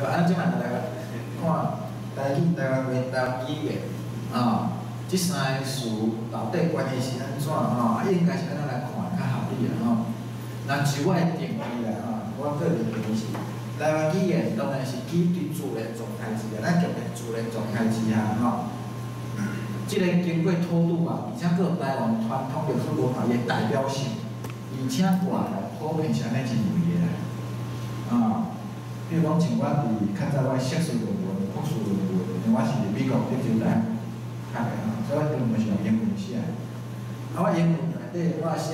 啊，這擺來看台語、台灣話、台灣語言，啊，這三个詞到底關係是按怎吼？啊，應該是按怎來看較合理啊吼？那就我的定義啦吼，我個人認為是，台灣語言當然是基於自然狀態之下，咱強調自然狀態之下吼。這个經過偷渡啊，而且閣有台灣傳統歷史文化的代表性，而且外來普遍是按呢認為的啦，啊。比如講，像我佇較早我碩士論文、博士論文，因為我是佇美國德州大學讀的吼，所以我論文是用英文寫的。啊，我英文內底我寫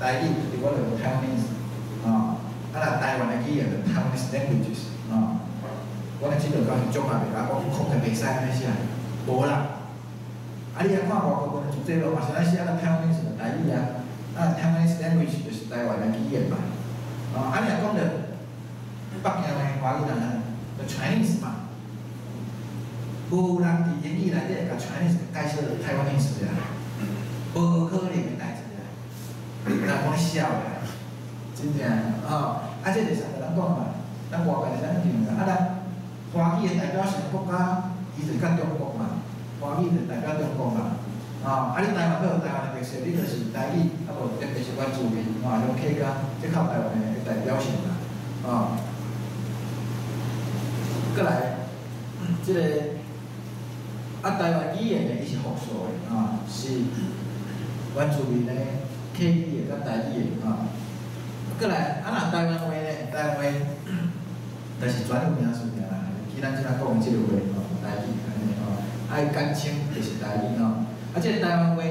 台語，就是我就用 Taiwanese，啊，啊若台灣的語言就 Taiwanese languages，啊，我咧這個講是足嘛袂曉講，講就袂使按呢寫，無啦。啊，你來看外國文就濟咯，嘛是按呢寫啊，Taiwanese 就台語啊，啊，Taiwanese language 就是台灣的語言嘛，啊，啊，你若講著北京的華語人就 Chinese 嘛，無人佇英語內底共 Chinese 解釋做 Taiwanese 啊，無可能的代誌啊，人講笑啦，真正吼，啊，這就是咱講嘛，咱外界就是按呢認啊，咱華語的代表性國家，伊就佮中國嘛，華語就代表中國嘛，啊，啊，你台灣閣有台灣的特色，你就是台語，啊無特別是原住民，吼，種客家，這較台灣的代表性啦，啊。閣來，這個啊，台灣語言呢，伊是複數的，啊，是原住民的客語的佮台語的，啊。閣來，啊，若台灣話呢？台灣話，就是專有名詞爾啦，其咱這擺講的這個話，吼，台語按呢吼，啊，伊簡稱就是台語吼。啊，這個台灣話，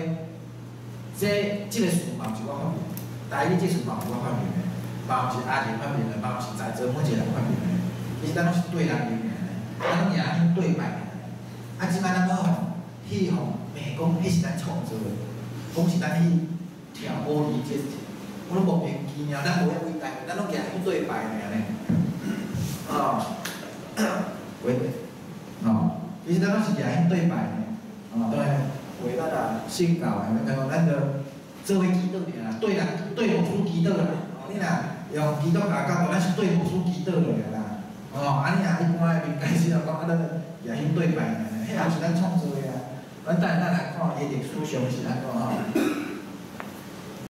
這個詞嘛毋是我發明，台語這詞嘛毋是我發明的，嘛毋是阿仁發明的，嘛毋是在座每一個人發明的。其實咱攏是對人認爾呢，咱攏舉去對拜爾。啊，這擺咱閣予去予罵講，彼是咱創造的，講是咱去挑撥離間，我攏莫名其妙，咱無遐偉大，咱攏舉去對拜爾呢。哦，喂，哦，其實咱攏是舉去對拜呢。哦，當然，為咱啊信教的，咱講咱就做伙祈禱爾啦，對人對牧師祈禱啦。哦，你若用基督教角度，咱是對牧師祈禱爾啦。哦，啊你若一般的民間信仰講，啊咱舉去對拜爾，彼也是咱創造的啊。咱等下咱來看伊歷史上是按怎吼。